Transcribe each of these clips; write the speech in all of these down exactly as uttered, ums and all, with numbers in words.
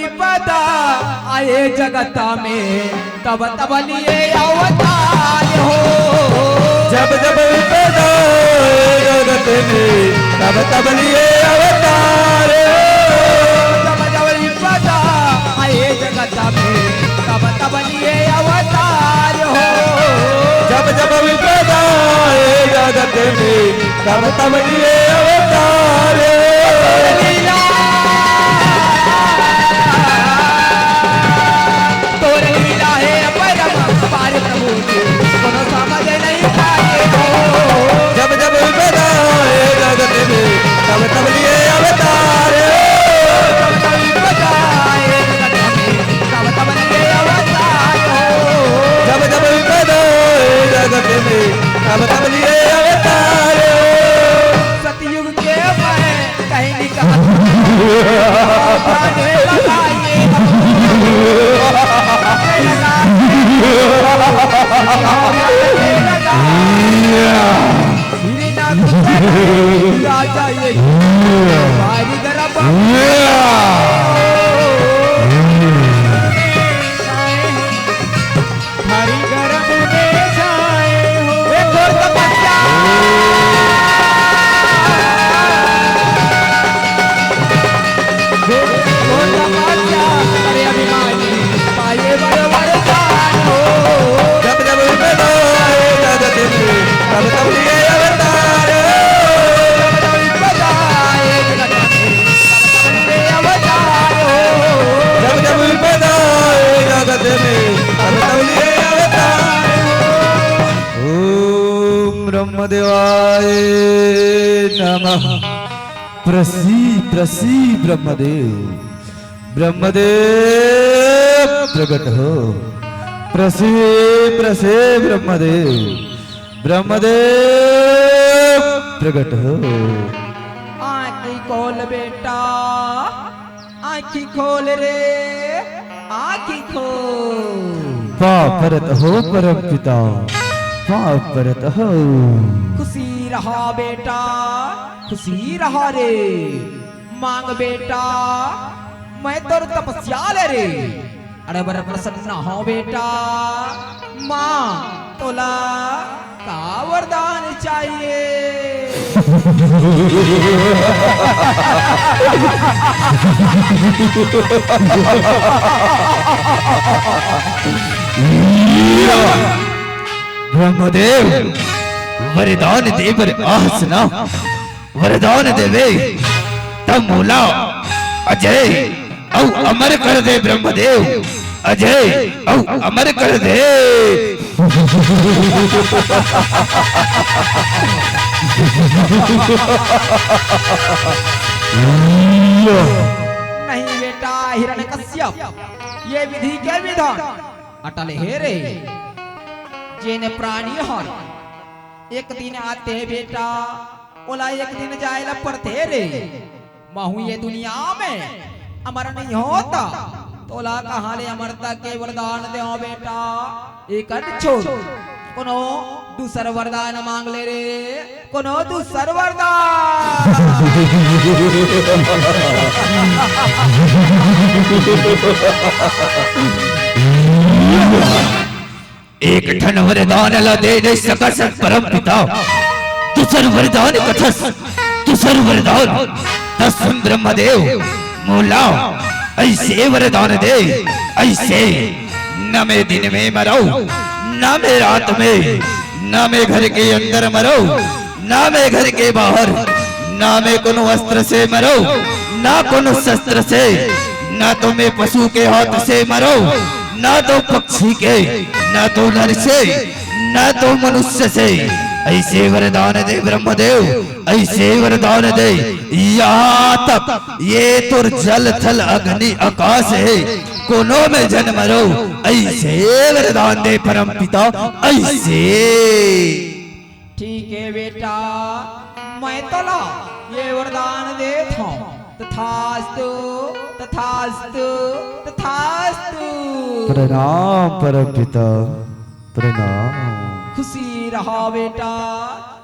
विपदा आए जगत में, तब तब लिए अवतार हो। जब जब विपदा आए जगत में, तब तब लिए अवतार हो। जब जब विपदा आए जगत में, तब तब लिए अवतार हो। जब जब विपदा आए जगत में, तब तब लिए अवतार। लीला, तोर लीला हे अपरंपार प्रभु जी, कोनो समझ नहीं पाए हो। जब जब विपदा आए जगत में, तब तब लिए अवतार। जब जब विपदा आए जगत में, तब तब लिए अवतार हो। जब जब विपदा आए जगत में, तब तब लिए अवतार हो। सतयुग के मैं कहीं निकाल जाने लगा ये। लगा, लगा। श्री नाथ राजा ये। भारी गरब। भारी गरब में छाए हो। एक और तपस्या। घोर तपस्या करे अभिमानी, पाए बर वरदान हो। जब जब विपदा आए जगत में, तब तब लिए अवतार। जब जब विपदा आए जगत में, तब तब लिए अवतार हो। जब जब विपदा आए जगत में, तब तब लिए अवतार हो। ओम ब्रह्मदेवाय नमः। प्रसी प्रसी ब्रह्मदेव। ब्रह्मदेव प्रगट हो। प्रसी प्रसी ब्रह्मदेव। ब्रह्मदेव प्रगट हो। आँखी खोल बेटा, आँखी खोल रे, आँखी खोल। पाँव परत हो परम पिता, पाँव परत हो। खुशी रहा बेटा, खुशी रहा रे। मांग बेटा, मैं तोर तपस्या ले रे। अरे बर प्रसन्न हो बेटा। माँ तोला का वरदान चाहिए? ब्रह्मदेव, वरदान दे बर आहस ना। वरदान देवे त मोला अजय अउ अमर कर दे ब्रह्मदेव, अजय अउ अमर कर दे। नहीं बेटा हिरण्यकश्यप, ये विधि के विधान अटल हे रे। जेन प्राणी हर एक दिन आथे बेटा, ओला एक दिन जाए ला पड़थे रे। महू ये दुनिया में अमर नहीं होता, तोला कहाँ ले अमरता के वरदान देव बेटा? एक छोड़, कोनो दूसर वरदान मांग ले रे, कोनो दूसर वरदान। एक ठन वरदान ला दे नइ सकस परम पिता, दूसर वरदान कथस, दूसर वरदान। त सुन ब्रह्मदेव, मोला अइसे वरदान दे, अइसे न मैं दिन में मरव, न मैं रात में, न मैं घर के अंदर मरव, ना मैं घर के बाहर, ना मैं कोनो अस्त्र से मरव, ना कोनो शस्त्र से, ना तो मैं पशु के हाथ से मरव, ना तो पक्षी के, ना तो नर से, ना तो मनुष्य से। अइसे वरदान दे ब्रह्मदेव, अइसे वरदान दे, यहाँ तक ये तोर जल थल अग्नि आकाश हे, कोनो में झन मरव, अइसे वरदान दे परम पिता, अइसे। ठीक हे बेटा, मैं तोला ये वरदान देत हंव। तथास्तु, तथास्तु, तथास्तु। प्रणाम परम पिता, प्रणाम। खुशी रहा बेटा,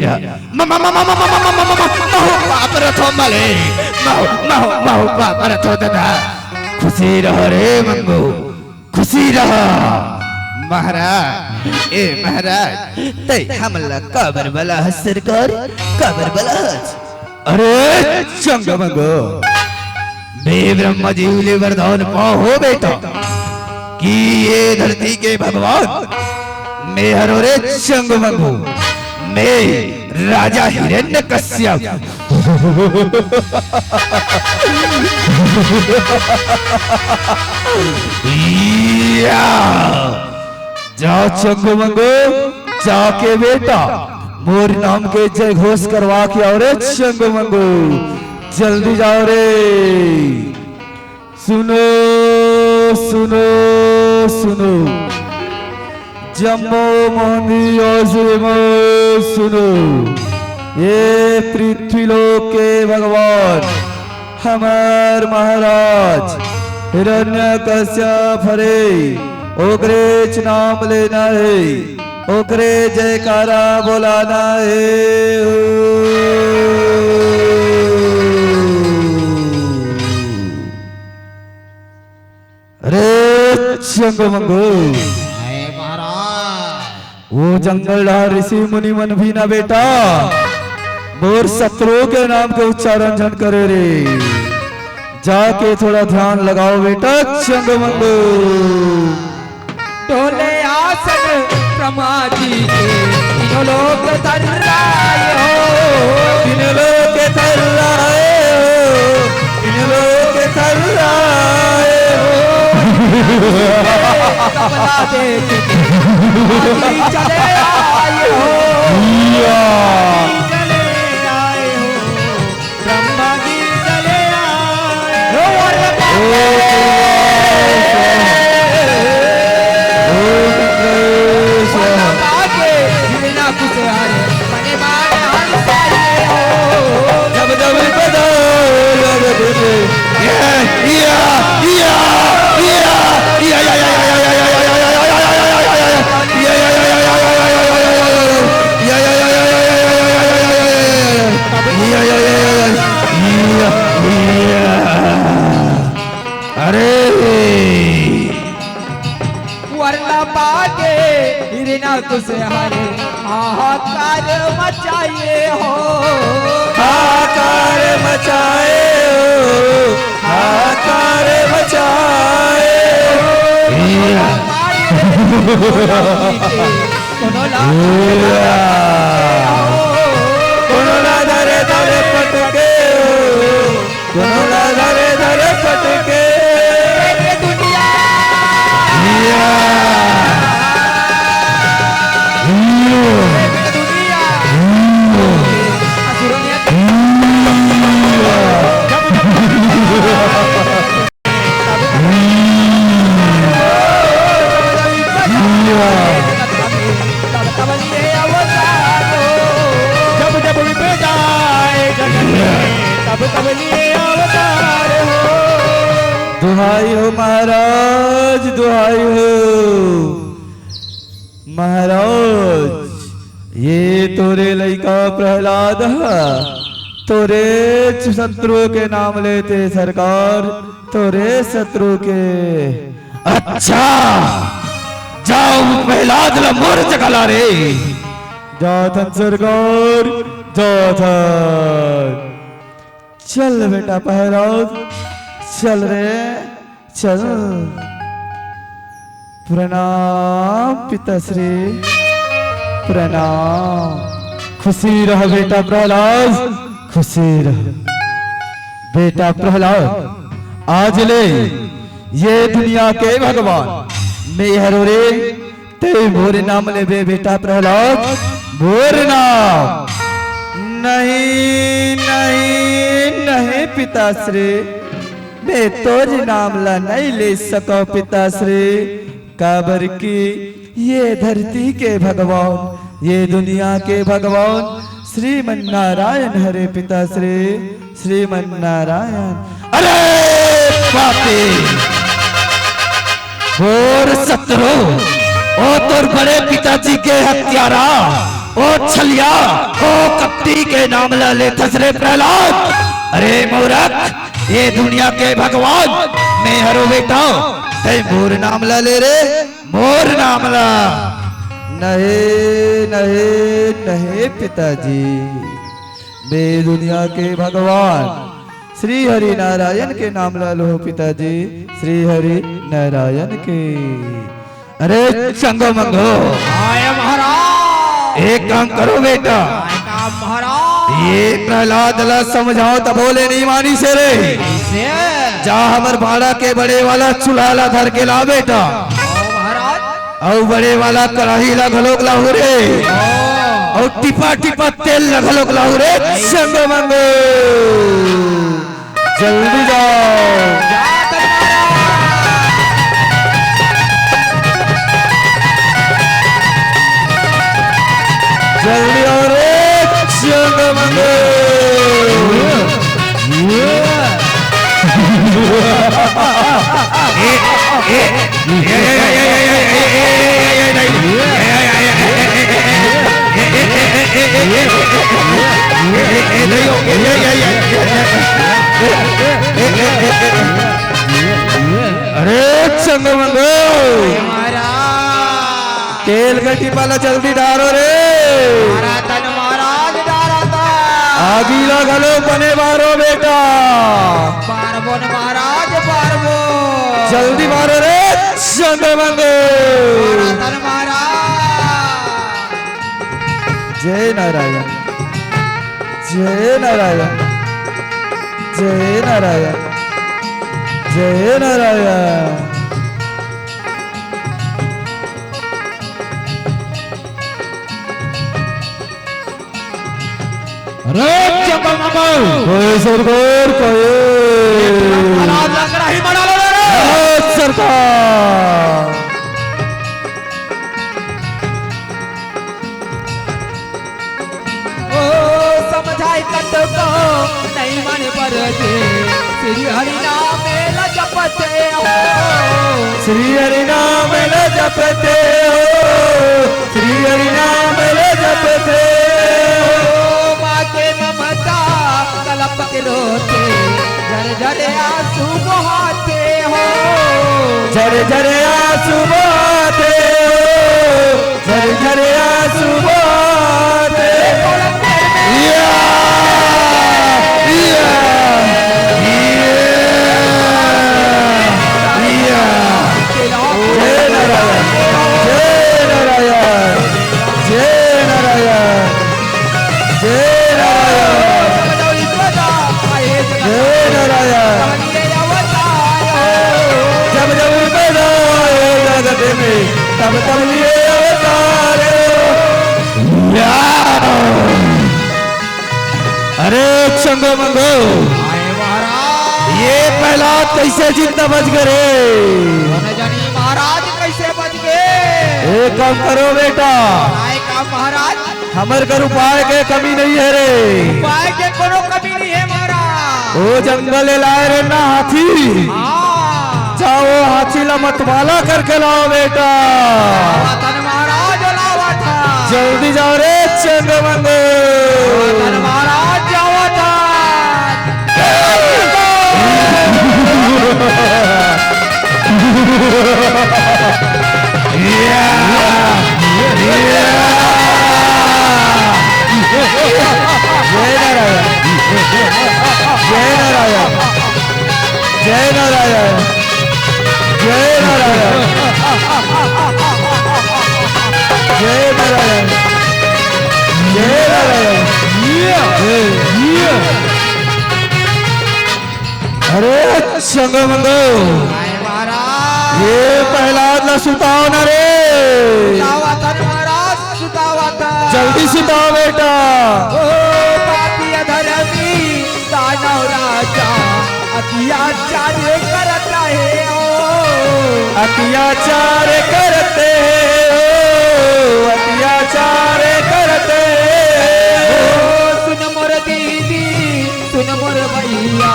रह। म-, म-, म-, महू पाप रथो मले, महू, महू, महू पाप रथो दादा। खुशी रह रे मंगू, खुशी रह। महाराज, ए महाराज, तै हमला काबर बला हस सरकार, काबर बला हस? अरे चंग मंगू, मैं ब्रह्मा जी ले वरदान पाओ हो बेटा, कि ये धरती के भगवान मैं हरो रे चंग मंगू, मैं राजा हिरण्यकश्यप। या। जा चंगू मंगू, जाके बेटा मोर नाम के जय घोष करवा के आओ रे चंगू मंगू, जल्दी जाओ रे। सुनो, सुनो, सुनो, जम्मो मोहनी और सुनो, सुनो, ये पृथ्वी लोक के भगवान हमर महाराज हिरण्यकश्यप हरे, ओकरेच नाम लेना हे, ओकरे जयकारा बोलाना हे। अरे चंगू मंगू, हे महाराज। वो जंगल डहर ऋषि मुनि मन भी ना बेटा, मोर शत्रु के नाम के उच्चारण झन करे रे। जाके थोड़ा ध्यान लगाओ बेटा, चंगू मंगू। डोले आसन ब्रह्मा जी के, तीनों लोक थर्राए हो। तीनों लोक थर्राए हो, तीनों लोक थर्राए हो। कमला देख के आदि चले आए हो। या। चले आए हो। ब्रह्मा जी चले आए। ओ वरदान पाके। ओ वरदान पाके। हिरना कुछ हरे, बने बाण हर साए हो। जब जब बदल तुझे। या, या, या। अरे वरला पाके हिरना कुछ हरे हाहाकार मचाए हो। हाहाकार मचाए हो, हाहाकार मचाए हो। कोनो ला कोनो ला धरे धरे पटके हो। कोनो ला धरे धरे पटके। दुनिया। या। दुनिया। असुरों ने जब जब विपदाएं जगत में, तब तब लिए अवतार हो। दुहाई हो महाराज, दुहाई हो। महाराज, ये तोरे लइका प्रहलाद ह, तोरे शत्रु के नाम लेथे सरकार, तोरे शत्रु के। अच्छा, जाओ प्रहलाद ला मोर जगह ला रे। जाथन सरकार, जाथन। चल बेटा प्रहलाद, चल रे, चल। प्रणाम पिताश्री, प्रणाम। खुशी रह बेटा प्रहलाद, खुशी रह। बेटा प्रहलाद, आज ले ये दुनिया के भगवान मैं हरो रे, तैं मोर नाम लेबे बेटा प्रहलाद, मोर नाम। नहीं, नहीं, नहीं पिताश्री, मैं तोर नाम ला नहीं ले सकव पिताश्री, काबर कि ये धरती के भगवान, ये दुनिया के भगवान श्रीमन नारायण हरे पिताश्री, श्रीमन नारायण। अरे पापी, घोर शत्रु, ओ तोर बड़े पिताजी के हत्यारा, ओ छलिया, ओ कपटी के नाम ला लेथस रे प्रहलाद। अरे मूरख, ये दुनिया के भगवान मैं हरो बेटा, तैं मोर नाम ला ले रे, मोर नाम ला। नहीं, नहीं, नहीं पिताजी, मैं दुनिया के भगवान श्री हरि नारायण के नाम ला लो पिताजी, श्री हरि नारायण के। अरे चंगो मंगो, आय महाराज। एक काम करो बेटा, आय काम महाराज। ये प्रहलाद ला समझाओ त बोले नहीं मानी से रे। कैसे? जा हमर बाड़ा के बड़े वाला चूल्हा ला धर के ला बेटा। ओ महाराज। अउ बड़े वाला कढ़ाई ला घलोक लाहू रे। ओ। अउ टिपा टिपा तेल ला घलोक लाहू रे। चंगो मंगो। जल्दी जाओ। जल्दी आओ रे, चंगो मंगो। अरे चंगो मंगो, महाराज। तेल के टिपा ला जल्दी डारो रे। महाराज, महाराज डारा था। आगी ला घलो बने बारो बेटा। बारबो न महाराज, बारबो। जल्दी बारो रे, चंगो मंगो। महाराज, महाराज। जय नारायण, जय नारायण, जय नारायण, जय नारायण। अरे चंगो मंगो। कोई सरकार कोई। महाराज लग रही बना लो रे। हाँ, सरकार। ओ समझाई कतको नहीं माने पर जे, श्री हरि नाम ला जपते हो। श्री हरि नाम ला जपते हो, श्री हरि नाम ला जपते हो। ओ माँ के ममता कलप के रोते, झर झर आंसू बहाते हो। झर झर आंसू बहाते हो, झर झर आंसू बहाते। या, या, या, या। जय नारायण, जय नारायण, जय नारायण, जय नारायण, जय नारायण। जब जब पैदा होए जगत में, तब तब लिए अवतार। या। अरे चंगो मंगो, आए महाराज। ये प्रहलाद कैसे जिंदा बच गए रे? कौन जानी महाराज कैसे बच गए? एक काम करो बेटा, आए काम महाराज। हमर कर उपाय के कमी नहीं है रे। उपाय के कोनो कमी नहीं है महाराज। ओ जंगल ले लाए रे ना हाथी। हाँ। जाओ हाथी ला मतवाला करके लाओ बेटा। लावा थन महाराज, लावा थन। जल्दी जाओ रे चंगो मंगो। लावा थन महाराज, जावा थन। मंगो, मंगो। आए महाराज। ये प्रहलाद ला सुताओ ना रे। सुतावत हन महाराज, सुतावत हन। जल्दी सुताओ बेटा। ओ पापी अधर्मी दानव राजा, अत्याचार करत हे हो। अत्याचार करत हे हो, अत्याचार करत हे हो। ओ सुन मोर दीदी, सुन मोर भैया,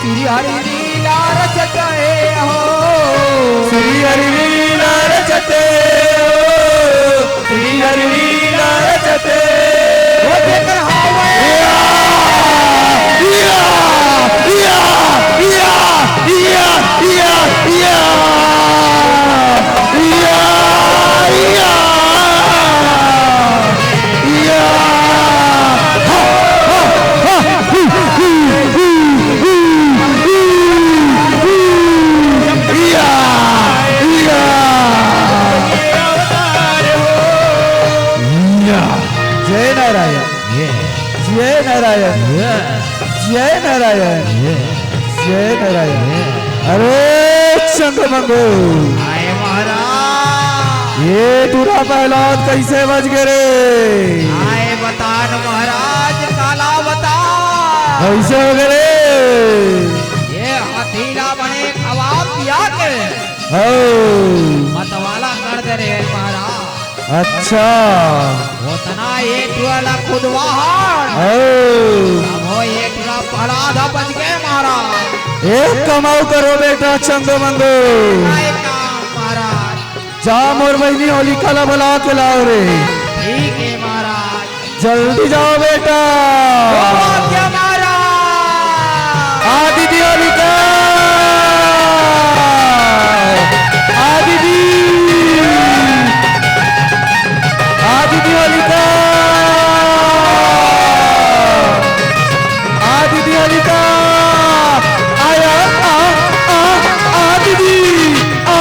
श्री हरि लीला रचत हे हो। श्री हरि लीला रचत हे हो, श्री हरि लीला रचत हे हो। ओ जेकर हावय। या, या, या, या, या, या। या, या, या। या। हा, हा, हा, हु, हु, हु, हु, हु, हु। या, या। या। जय नारायण। जय नारायण। जय नारायण। जय नारायण। अरे चंद्रमंगो। आए महाराज। ये टूरा प्रहलाद कैसे बच गे रे? आए बता न महाराज, काला बता। कैसे हो गे रे? ये हाथी ला बने खवा पिया के हो। मतवाला कर दे रे महाराज। अच्छा। ओतना ए टूरा ला खुदवा हन। ओ। अब हो ए टूरा प्रहलाद ह बच गे महाराज। एक कमाऊ करो बेटा चंदो मंगो। काय काम महाराज? जा मोर बहिनी होलिका ला बुला के लाओ रे। ठीक हे महाराज। जल्दी जाओ बेटा। क्या महाराज? आ दीदी होलिका। आ दीदी। आ दीदी होलिका। आ दीदी होलिका। आया, आ, आ, आ दीदी। आ,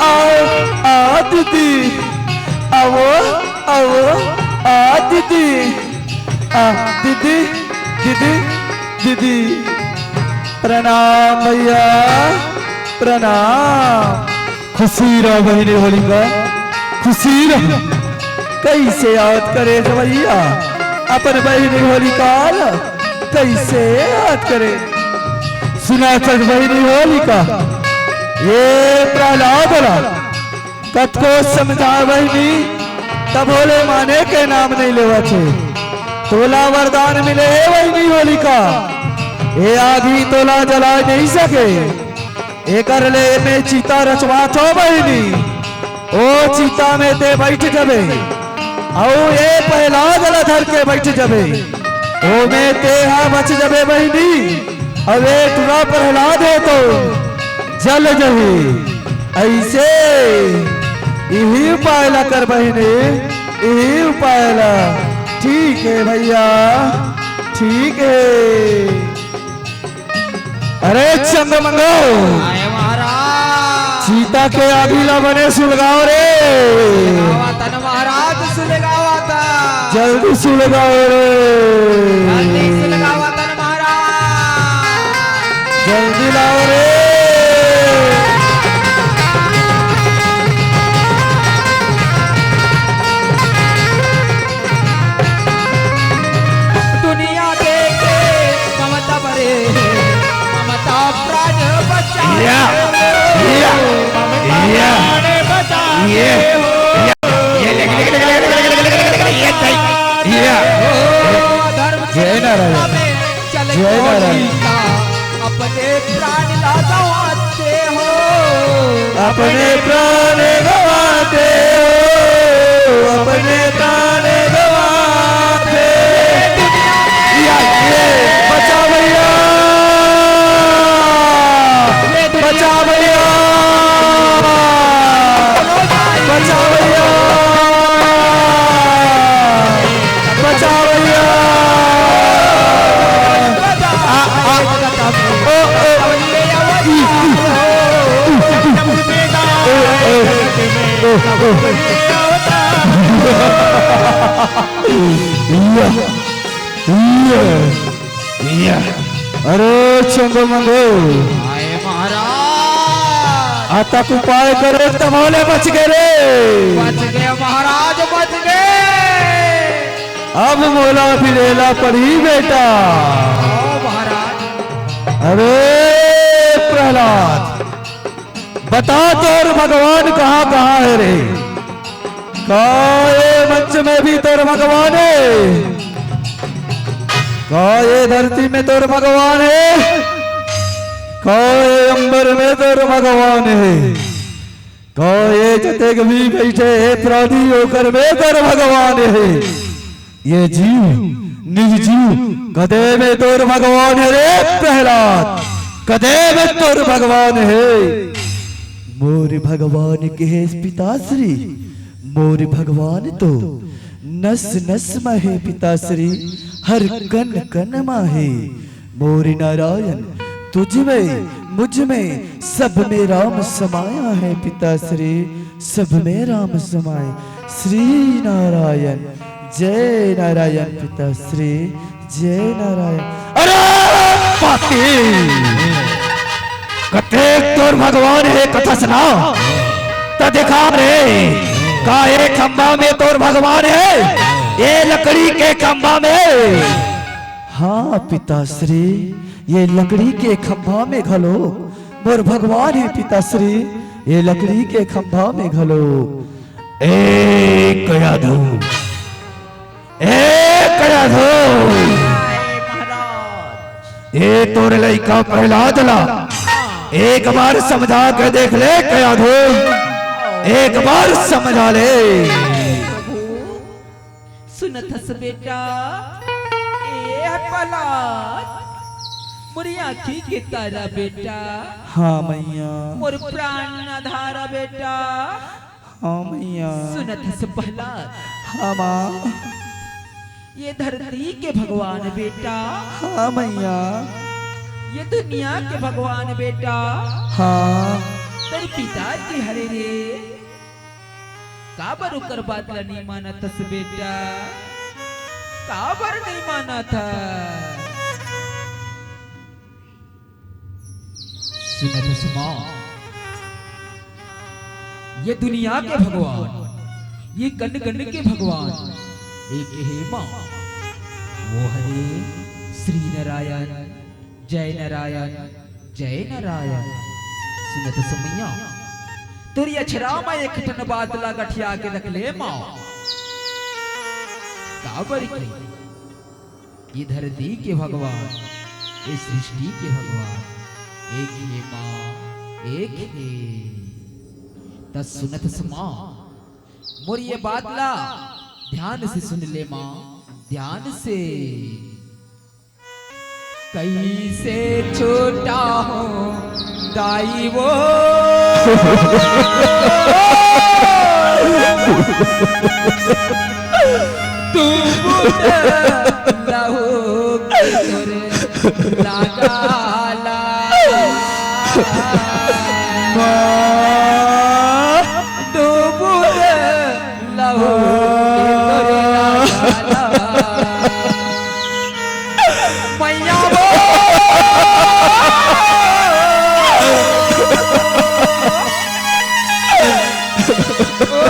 आ, आ दीदी। आवो, आवो, आ दीदी। आ, दीदी, दीदी, दीदी। प्रणाम भैया, प्रणाम। खुशी रह बहिनी होलिका, खुशी रह। कैसे याद करे जवैया अपन बहिनी होलिका ला, कैसे याद करे? सुना चल बहिनी होलिका, ये प्रहलाद ला कतको समझा बहिनी, तभो ले माने के नाम नइ लेवत हे। तोला वरदान मिले हे बहिनी होलिका, ए आगी तोला जला नइ सके। एकर ले मैं चिता रचवाथों बहिनी, ओ चिता में ते बइठ जबे, अउ ए प्रहलाद ला धर के बइठ जबे, ओमे ते हा बच जबे बहिनी। अउ ए टूरा प्रहलाद हे तो जल जही। अइसे इही उपाय ला कर बहिनी, इही उपाय ला। ठीक हे भैया, ठीक हे। अरे चंद्रमंगो, आए महाराज। चिता के आगी ला बने सुलगाओ रे। सुलगावत हन महाराज, सुलगावत हन। जल्दी सुलगाओ रे। जल्दी सुलगावत हन महाराज। जल्दी लाओ रे। दुनिया देखे ममता भरे, ममता प्राण बचाए या, हो। या, ममता या, प्राण बचाए ये, हो। या, ये, ले, ले, ले, ये सही, या। हो, धर्म जय नारायण। में चल जय नारायण। के अपने प्राण ला गंवाथे हो। अपने प्राण गंवाथे हो, अपने प्राण गंवाथे। या, ये, बचा भैया, बचा भैया, बचा भैया। बचा भैया। आ, आ, ओ, ओ। ओ, ओ। ओ, ओ। या, या, या। अरे चंगो मंगो। आए महाराज। अतक उपाय करे तभो ले बच गे रे। बच गे महाराज, बच गे। अब मोला फिरे ला पड़ही बेटा। ओ महाराज। अरे प्रहलाद, बता तोर भगवान कहाँ कहाँ हे रे? का ये मंच में भी तोर भगवान हे? का ये धरती में तोर भगवान हे? का ये अंबर में तोर भगवान हे? का ये जतेक भी बइठे हे प्राणी ओकर में तोर भगवान हे? ये जीव, निज जीव, कते में तोर भगवान हे रे प्रहलाद? कते में तोर भगवान हे? मोर भगवान के हे पिताश्री, मोर भगवान तो नस नस म हे पिताश्री, हर कन कन म हे। मोर नारायण तुझ में, मुझ में, सब में राम समाया है पिताश्री, सब में राम समाए। श्री नारायण, जय नारायण पिताश्री, जय नारायण। अरे पापी, कतेक तोर भगवान हे कथस ना, त देखा रे, का एक खंभा में तोर भगवान हे, ये लकड़ी के खंभा में? हाँ पिताश्री, ये लकड़ी के खंभा में घलो मोर भगवान हे पिताश्री, ये लकड़ी के खंभा में घलो। ए कयाधू, ए कयाधू, ए तोर लइका प्रहलाद ला एक बार समझा के देख ले कयाधू, एक बार समझा ले। सुनत हस बेटा, ए प्रहलाद, मोर आँखी के तारा बेटा। हाँ मैया। मोर प्राण आधारा बेटा। हाँ मैया। सुनत हस प्रहलाद। हाँ माँ। ये धरती के भगवान बेटा। हाँ मैया। ये दुनिया के भगवान बेटा। हाँ। तोर पिता जी हरे रे। काबर ओकर बात ला नइ मानत हस बेटा? काबर नइ मानत हस? सुनत हस माँ, ये दुनिया के भगवान, ये कन कन के भगवान एक हे माँ, वो हरे श्री नारायण। जय नारायण, जय नारायण। सुनत हस मैया, तोर अछरा म एक ठन बात ला गठिया के रख ले माँ। काबर कि ये धरती के भगवान, ये सृष्टि के भगवान एक हे माँ, एक हे। त सुनत हस माँ, मोर ये बात ला ध्यान से सुन ले माँ, ध्यान से। कैसे छूटा हूँ दाई वो, तू बूट लहू के तोरे लागाला। माँ। तू बूट लहू के तोरे लागाला। मैया वो। ओ,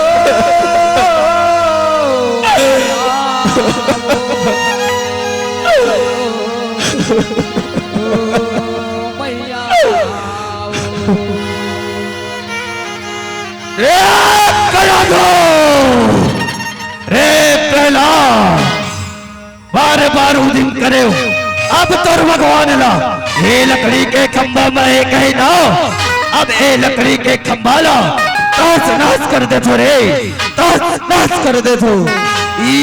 मैया वो। रे कयाधू, रे प्रहलाद, बार बार उदिम करे हो। अब तोर भगवान ला ए लकड़ी के खंभा म एक हे ना, अब ए लकड़ी के खंभा ला तहस नहस कर देथो रे, तहस नहस कर देथो। ई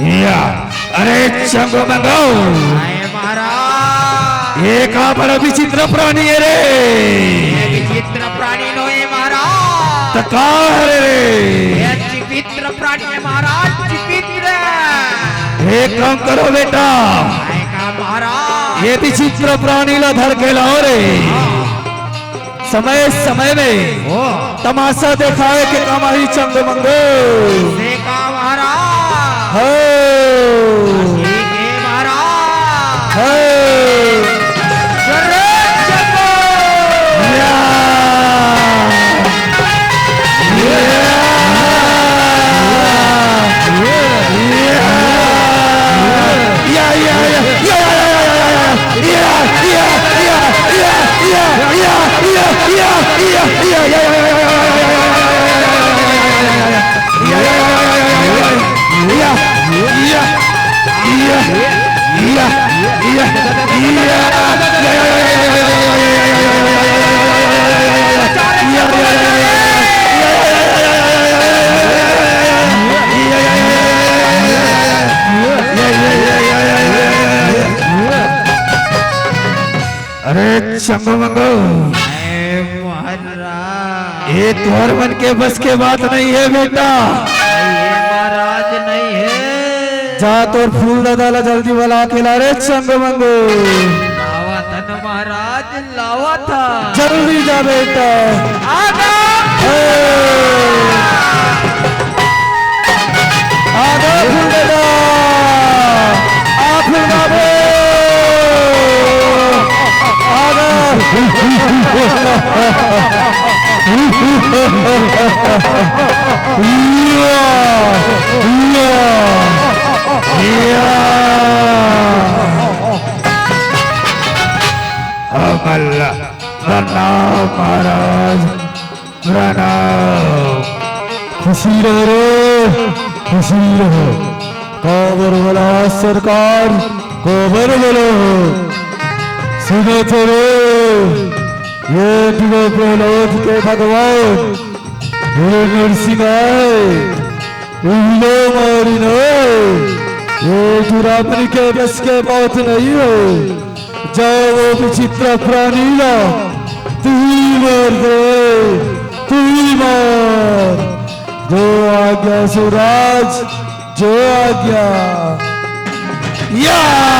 या, अरे चंगो मंगो, आए महाराज। ये का बड़ा विचित्र प्राणी है रे। ये विचित्र प्राणी नो है महाराज। त का हरे रे? ये चिवित्र प्राणी है महाराज, चिवित्र। एक काम करो बेटा, आए का महाराज? ये विचित्र प्राणी ला धर के लाओ रे। हाँ। समय समय में ओ। तमाशा देखाए के काम आही चंगो मंगो। से का महाराज? हो। ठीक है महाराज। हो। अरे चंगो। या। या। या, या, या। अरे चंगो मंगो, ए महाराज। ये तोहर मन के बस के बात नहीं है बेटा। ये महाराज नहीं है। जा तोर फूल दादा ला जल्दी बुला के ला रे चंगो मंगो। लावा थन महाराज, लावा थन। जल्दी जा बेटा। आगा। ए। आगा फूल दादा। आ फूल बाबू। आगा। या, या, या। अमल, प्रणाम महाराज, प्रणाम। खुशी रहो रे, खुशी रहो। काबर वाला सरकार, काबर वाला। सुनो तो रे, ये दिगो प्रहलाद के भगवान, ये नरसिंह आए, उहिलो मारिन आए, ये दुरापन के बस के बात नहीं है। जाओ वो विचित्र प्राणी ला, तू ही मार दे, तू ही मार। जो आज्ञा सुराज, जो आज्ञा। या!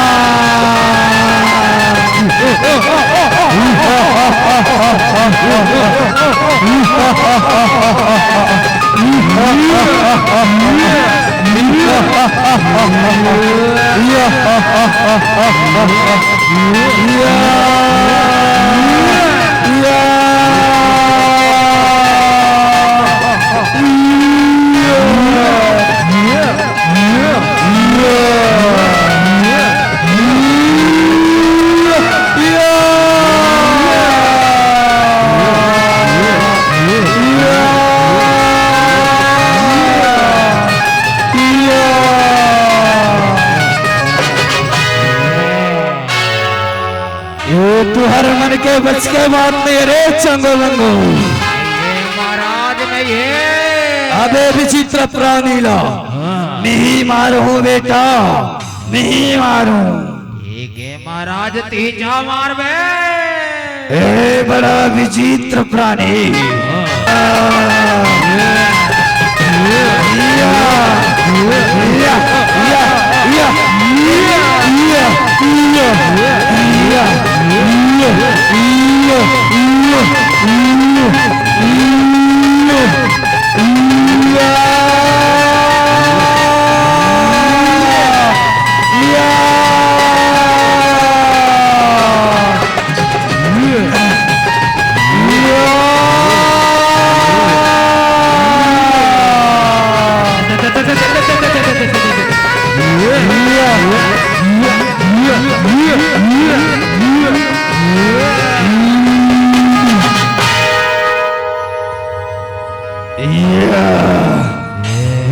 ये तुहर मन के बस के बात नहीं रे चंगो मंगो। ये महाराज नहीं है। अबे विचित्र प्राणी ला, हाँ। नहीं मारूं बेटा, नहीं मारूं। ठीक है महाराज, तीजा मार बे। ए बड़ा विचित्र प्राणी। हाँ। या, या, या।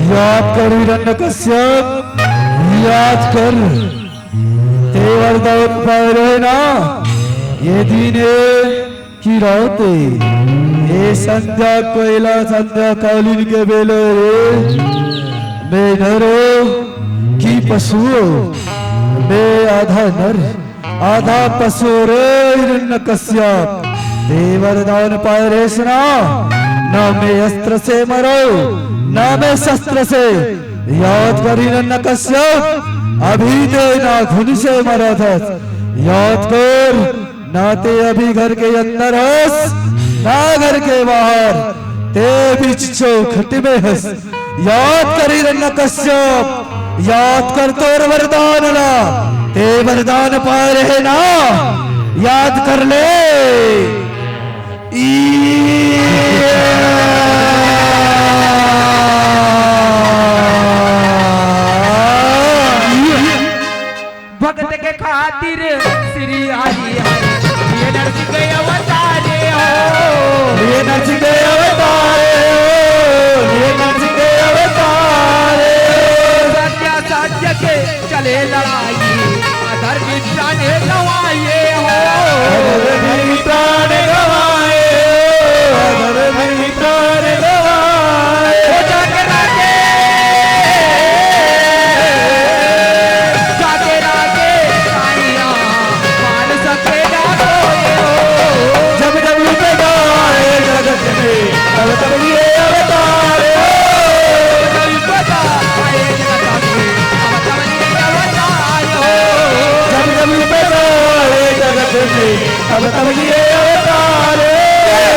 याद कर हिरण्यकश्यप, याद कर। तेवर दौर पर है ना, ये दिन है कि रात है। ये संध्या कोयला संध्या कालीन के बेलो रे। मैं डरो कि पशु हो, मैं आधा नर, आधा पशु रे हिरण्यकश्यप। ते वरदान पाए रहेस ना, ना मैं अस्त्र से मरव, ना मैं शस्त्र से। याद कर हिरण्यकश्यप, अभी ते नाखून से मरत हस। याद कर, ना ते अभी घर के अंदर हस, ना घर के बाहर, ते बीच चौखट में हस। याद कर हिरण्यकश्यप, याद कर तोर वरदान ला, ते वरदान पाए रहे ना, याद कर ले। ई